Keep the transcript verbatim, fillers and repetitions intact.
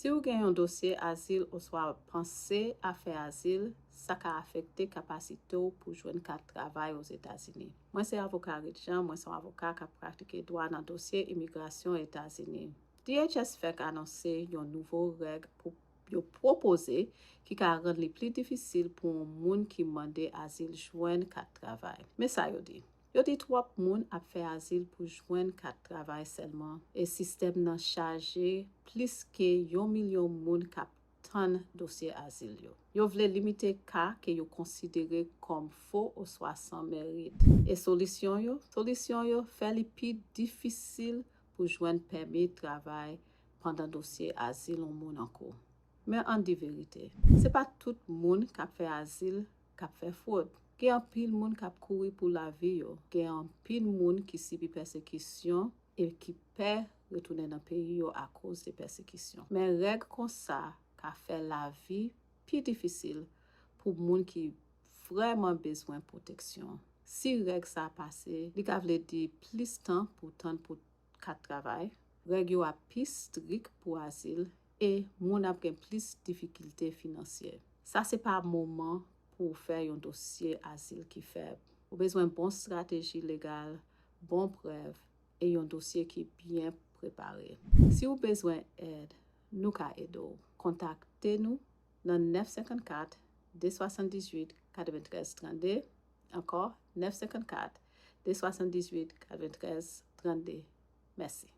Si w gen yon dosye azil oswa panse a fè azil, sa ka afekte kapasite w pou jwenn kat travay Ozetazini. Mwen se avoka Ridjan, mwen se yon avoka k ap pratike dwa nan dosye imigrasyon Etazini. D H S fèk anonse yon nouvo règ pou yo pwopoze ki ka rann li pli difisil pou yon moun ki mande azil jwenn kat travay. Men sa yo di. Yo di twòp moun ap fè azil pou jwenn kat travay sèlman, e sistèm nan chaje plis ke yon milyon moun k ap tann dosye azil yo. Yo vle limite ka ke yo konsidere kòm fo oswa san merit. E solisyon yo? Solisyon yo fè li pi difisil pou jwenn pèmi travay pandan dosye azil yon moun an kou. Men ann di verite, se pa tout moun k ap fè azil k ap fè fwod. Gen anpil moun k ap kouri pou lavi yo. Gen anpil moun ki sibi pèsekisyon e ki pè retounen nan peyi yo akoz de pèsekisyon. Men règ konsa ka fè lavi pi difisil pou moun ki vrèman bezwen pwoteksyon. Si règ sa pase, li ka vle di plis tan pou tann pou kat travay, règ yo ap pi strik pou azil, e moun ap gen plis difikilte finansyè. Sa se pa moman pou w fè yon dosye azil ki fèb. Ou bezwen bon estrateji legal, bon prèv, e yon dosye ki byen prepare. Si w bezwen èd, nou ka ede w. Kontakte nou nan nèf senkannkat, de swasanndizwit, katreventrèz trannde, ankò, nèf senkannkat, de swasanndizwit, katreventrèz trannde. Mèsi.